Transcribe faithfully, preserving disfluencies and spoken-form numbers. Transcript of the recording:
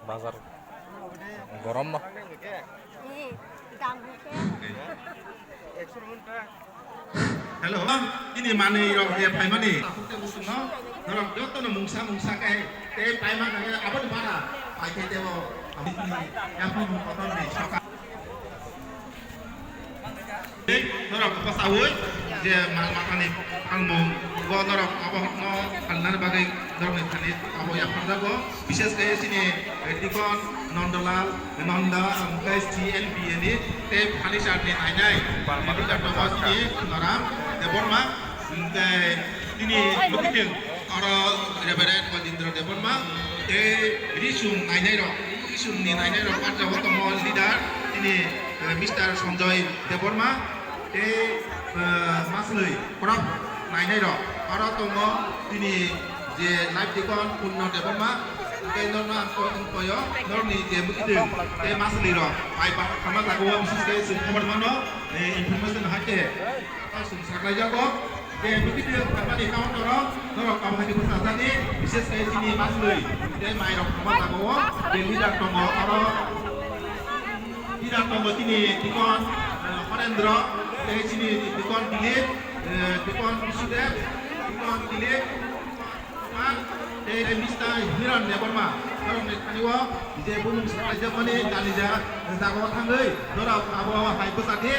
Bazar gorom no. Hello, ini mani rok ye phaimani. Norok joto no mungsa mungsa kai te paima nang abo ni bara pai te tebo aboni yapon kotor ni soka. Norok bwsaiwi je mal matani phalmung bo norok abo no phalnani bagwi norokni thani abo yapharjago. Bishes khe chini Dikon Nondolal Nonda, hwnkhe C L B A ni tei furniture ni nainai Dikon Nondoram Debbarma, hwnkhe tini mwkhwtwng oro Reverend Gojendra Debbarma tei Risum nainai rok, Risum ni nainai rok patjao tongo leader tini, eh, Mister Sanjoy Debbarma tei, eh, Maslwi Prof nainai rok. Oro tongo tini je live dikon Punno Debbarma, tei norno ang ko-, ang koyo, norni je mwkhwtwng tei Maslwi rok. Pai ba, kama jago, bises khe chwng khobor mano, eh, information hai khe. Chwng saklaijago, je mwkhwtwng khamani counter o, norok kabo hai khe bwsajani, bises khe chini Maslwi, tei mairok thangma jaga o, je leader tongo, oro leader tongo chini Dikon, eh, Horendro, tei chini Dikon Dilip, eh, Dikon Bisudev, Dikon Dilip, tei Mister Hiran Debbarma, borokni thani o je bumung saklaijakmani dalija jaga o thangwi, norok abo hai bwsadi,